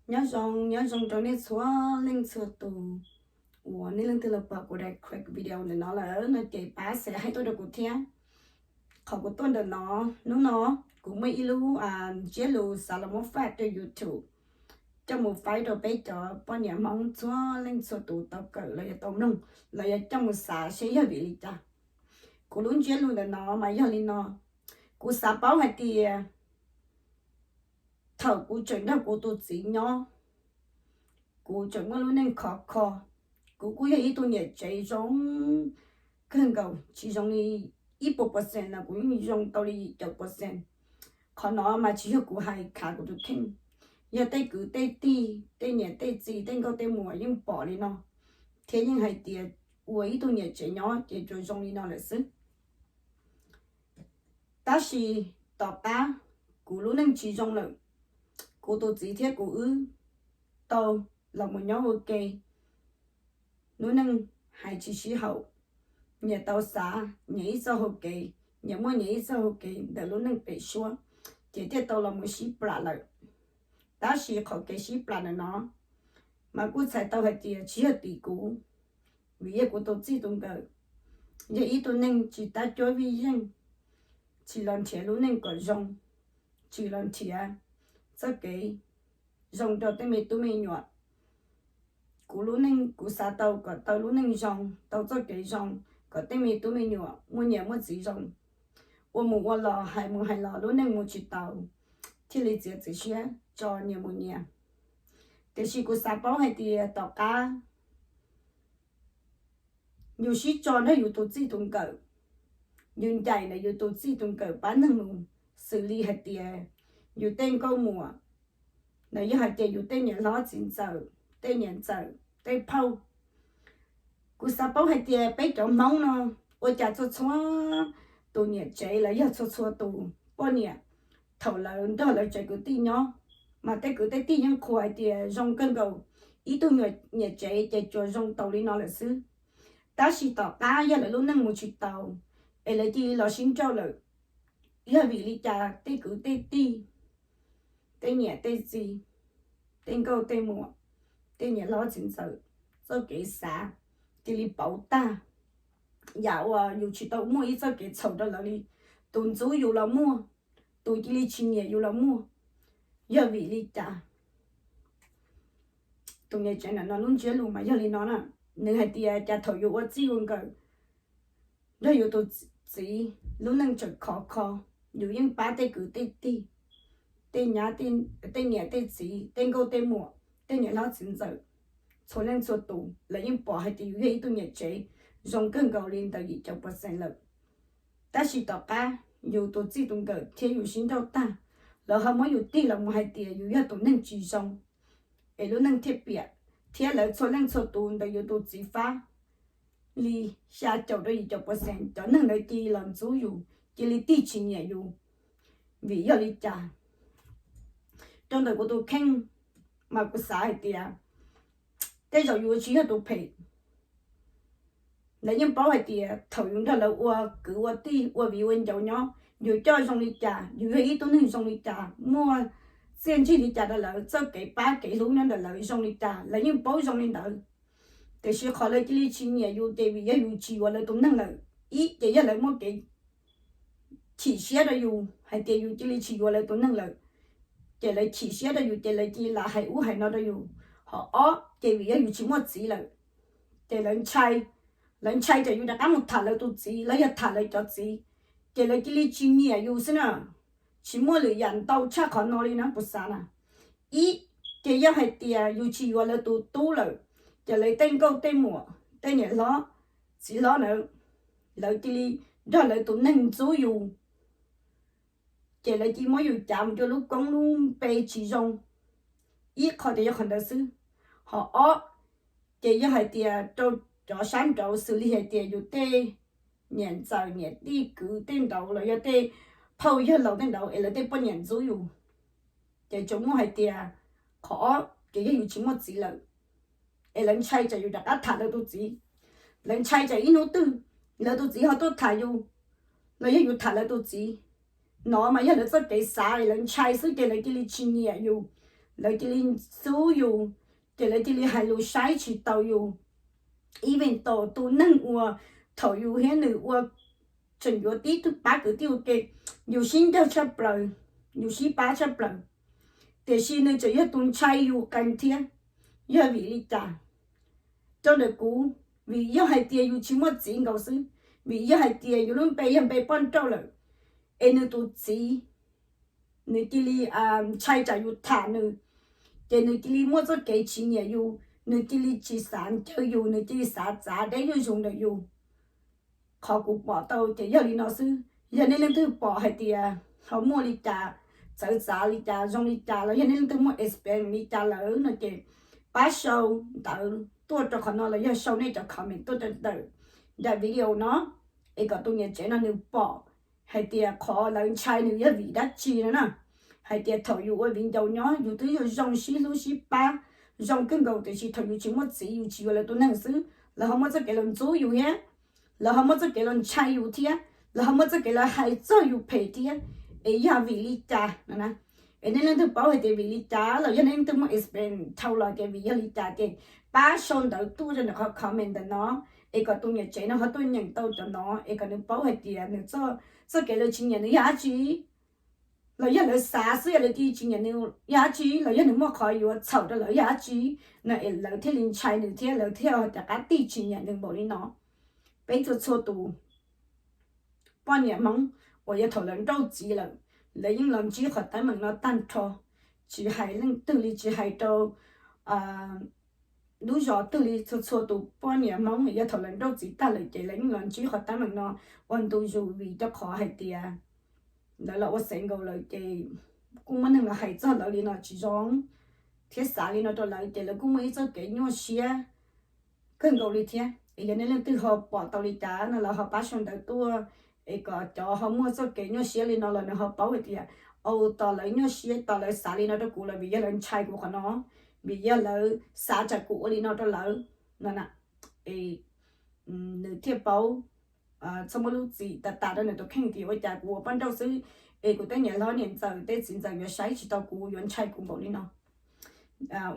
Nyob zoo, nyob zoo rau nej txhua leej txhua tus uas nej leej twg los pom kuv daim quick video ntawm no lawm no ces pab share hais tuaj rau kuv thiab. Qhov kuv tuaj ntawm no, hnub no kuv muaj ib lub ntsiab lus xav los muab faib rau YouTube coj mus faib rau peb cov poj niam Hmoob txhua leej txhua tus tau kawm los yog tau mloog los yog coj mus xav seb yog vim li cas. Kuv lub ntsiab lus ntawm no mas yog li no, kuv xav paub hais tias thaum kuv tseem nrog kuv tus txiv nyob, kuv tseem muaj lub neej khov kho. Kuv kuj yog ib tug niam tsev zoo kawg nkaus, tsis zoo li ib puas percent los kuv yeej zoo tau li yim caum percent. Qhov no mas tsis yog kuv hais khav kuv tus kheej, yog tej kwv tej tij, tej niam tej txiv, tej nkauj tej muam yeej pom li no thiab yeej hais tias ua ib tug niam tsev nyob ces tsuas zoo li no lawm xwb. Tab sis tom qab kuv lub neej tsis zoo lawm, kuv tus txiv thiab kuv wb tau los mus nyob ua ke, lub neej hais tsis sib haum, nyias tau xav nyias ib txoj hau kev, nyias muaj nyias ib txoj hau kev ntawm lub neej pem suab, ces thiaj tau los mus sib plam lawm. Tab sis qhov kev sib plam ntawm no mas kuj txhais tau hais tias tsis yog tim kuv, vim yog kuv tus txij tus nkawm yog ib tug neeg tsis tab cuab vij yeej, tsis los nrhiav lub neej kom zoo, tsis los nrhiav txoj kev zoo rau tej me tub me nyuam. Kuv lub neej kuv xav tau kom tau lub neej zoo, tau txoj kev zoo, kom tej me tub me nyuam muaj niam muaj txiv zoo, ua mus ua los, hais mus hais los lub neej mus tsis taus, thiaj li txiav txim siab tso nyias mus nyias. Tiam sis kuv xav paub hais tias tom qab yus sib tso nrog yus tus txij tus nkawm, yus ncaim ntawm yus tus txij tus nkawm pab neeg mus, xws li hais tias yus tej nkauj muam, los yog hais tias yus tej niam hlob txiv ntxawm, tej niam ntxawm, tej phauj. Kuv xav paub hais tias peb cov Hmoob no ua cas txhua txhua tus niam tsev los yog txhua txhua tus poj niam, thaum lawv nrog lawv tsev kwv tij nyob, mas tej kwv tej tij yeej qhuas hais tias zoo kawg nkaus, ib tug niam tsev ces tsuas zoo tau li no lawm xwb. Tab sis tom qab yog lawv lub neej mus tsis taus, es lawv cia li los sib nrauj lawm, yog vim li cas tej kwv tej tij, tej niam tej txiv, tej nkauj tej muam, tej niam hlob txiv ntxawm txoj kev xav cia li pauv tag, yam uas yus tsis tau muaj ib txoj kev txhaum rau lawv li. Tus ntxub yus los muaj, tus cia li tsis nyiam yus los muaj. Yog vim li cas? Tus niam tsev ntawm no lub ntsiab lus mas yog li no na. Nws hais tias cas thaum yus ua txij ua nkawm nrog yus tus txiv, lub neej tseem khov kho, yus yeej pab tej kwv tej tij, tej nyab, tej niam tej txiv, tej nkauj tej muam, tej niam hlob txiv ntxawm, txhua leej txhua tus lawv yeej pom hais tias yus yog ib tug niam tsev zoo kawg nkaus li ntawm yim caum percent lawm. Tab sis tom qab yus tus txij tus nkawm thiab yus sib nrauj tag, lawv ho muab yus tig los mus hais tias yus yog tus neeg tsis zoo, es lub neej thiaj piam, thiab lawv txhua leej txhua tus ntawm yus tus txiv fab li xya caum rau yim caum percent cov neeg ntawd cia li los ntxub yus, cia li tig tsis nyiam yus. Vim yog li cas? Rau ntawm kuv tus kheej mas kuv xav hais tias tej zaum yus tsis yog tus phem. Lawv yeej paub hais tias thaum yus nrog lawv ua kwv ua tij, ua viv ua ncaus nyob, yus coj zoo li cas, yus yog ib tug neeg zoo li cas, muaj txiaj ntsig li cas rau lawv, txoj kev pab kev hlub nyob ntawm lawv zoo li cas, lawv yeej paub zoo li ntawd. Tiam sis qhov lawv cia li tsis nyiam yus ces vim yog yus tsis yuav lawv tus neeg lawm. Ib, ces yog lawv muaj kev chim siab rau yus hais tias yus cia li tsis yuav lawv tus neeg lawm, ces lawv chim siab rau yus ces lawv cia li lam hais ub hais no rau yus. Ho ob, ces vim yog yus tsis muaj txiv lawm, ces lawv ntshai, lawv ntshai tsam yus rov qab mus tham lawv tus txiv los yog tham lawv cov txiv, ces lawv cia li tsis nyiam yus xwb na. Tsis muaj lwm yam ntau tshaj qhov no li na kuv xav na. Ib, ces yog hais tias yus tsis yuav lawv tus tub lawm, ces lawv tej nkauj tej muam, tej niam hlob, txiv hlob ntawd, lawv cia li nrog lawv tus neeg ntxub yus, ces lawv cia li muab yus cav mus rau lub koob lub npe tsis zoo. Ib qho ces yog qhov ntawd xwb. Ho ob, ces yog hais tias rau cov sab nraud xws li hais tias yus tej niam ntxawm niam tij kwv tej nraud los yog tej phauj yawg laus tej nraud es lawv tej poj niam ntxub yus, ces tsuas muaj hais tias qhov ob ces yog yus tsis muaj txiv lawm, es lawv ntshai tsam yus rov qab tham lawv tus txiv. Lawv ntshai tsam ib hnub twg lawv tus txiv ho tuaj tham yus, los yog yus tham lawv tus txiv. No mas yog lawv txoj kev xav es lawv ntshai xwb ces lawv cia li tsis nyiam yus. lawv cia li ntxub yus, ces lawv cia li hais lus saib tsis taus yus. Even tus neeg uas thaum yus thiab nws ua tseem yuav tib tug pab kwv tij ua ke, yus sib ncawg tshaj plaws, yus sib pab tshaj plaws, tiam sis nws tseem yog tus ntshai yus qees thiab. Yog vim li cas? Rau ntawm kuv, vim yog hais tias yus tsis muaj txiv nkaus xwb, vim yog hais tias yus lub npe yog npe poj nrauj lawm, es nws tus txiv nws cia li ntshai tsam yus tham nws, ces nws cia li muaj txoj kev tsis nyiam yus, nws cia li tsis xav ncawg yus, nws cia li xav txav deb zuj zus ntawm yus. Qhov kuv pom tau ces yog li no xwb. Yog nej leej twg pom hais tias ho muaj li cas, txawv txav li cas, zoo li cas, los yog nej leej twg muaj experience li cas lawm no ces pab sau ntawv tuaj rau qhov no los yog sau nej cov comment tuaj rau ntawm daim video no, es kom tus niam tsev no nws pom hais tias qhov lawv ntshai nws yog vim dab tsi no na. Hais tias thaum yus ua viv ncaus nyob yus twb yog zoo sib hlub sib pab, zoo kawg nkaus, tiam sis thaum yus tsis muaj txiv yus tsis yuav lawv tus neeg xwb, lawv ho muaj txoj kev los ntxub yus thiab, lawv ho muaj txoj kev los ntshai yus thiab, lawv ho muaj txoj kev los hais txog yus phem thiab. Es yog vim li cas no na? Es nej leej twg paub hais tias vim li cas los yog nej leej twg muaj experience dhau los tias vim yog li cas ces pab sau ntawv tuaj rau ntawm qhov comment ntawm no, es kom tus niam tsev no ho tuaj nyeem tau cov no es kom nws paub hais tias nws txoj kev lawv tsis nyiam nws yog dab tsi, los yog lawv xav xwb yog lawv cia li tsis nyiam nws yog dab tsi, los yog nws muaj qhov yuav txhaum rau lawv yog dab tsi, no es lawv thiaj li ntshai nws thiab lawv thiaj rov qab tig tsis nyiam nws npaum li no. Peb txhua txhua tus poj niam Hmoob uas yog thaum lawv nrauj txiv lawm, lawv yeej los ntsib qhov teeb meem no tag nrho, tsis hais leej twg li, tsis hais rau lub zos twg li, txhua txhua tus poj niam Hmoob yog thaum lawv nrauj txiv tag lawm ces lawv yeej los ntsib qhov teeb meem no ua ntu zus vim rau qhov hais tias lawv los ua xev nkaus lawm ces kuj muaj neeg los hais txog lawv li no tsis zoo thiab xav li no rau lawv ces lawv kuj muaj ib txoj kev nyuaj siab kawg nkaus li thiab. Es yog nej leej twg ho pom tau li cas no los ho pab sau ntawv tuaj es kom cov ho muaj txoj kev nyuaj siab li no los nws ho paub hais tias, au, tos lawv nyuaj siab, tos lawv xav li no rau kuv los vim yog lawv ntshai kuv qhov no, vim yog lawv xav tsam kuv ua li no rau lawv no na. Es nws thiaj paub, txhob muab lub txim tas tas rau nws tus kheej tias ua cas kuv ua poj nrauj xwb es kuv tej niam hlob niam ntxawm tej txiv ntxawm yuav saib tsis taus kuv, yuav ntshai kuv npaum li no.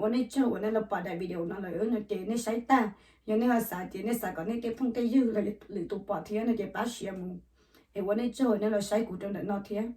Ua nej tsaug uas nej los pom daim video no lawm no ces nej saib tag, yog nej ho xav tias nej xav kom nej tej phooj tej ywg los lwm tus pom thiab no ces pab share mus. Es ua nej tsaug uas nej los saib kuv rau ntawm no thiab.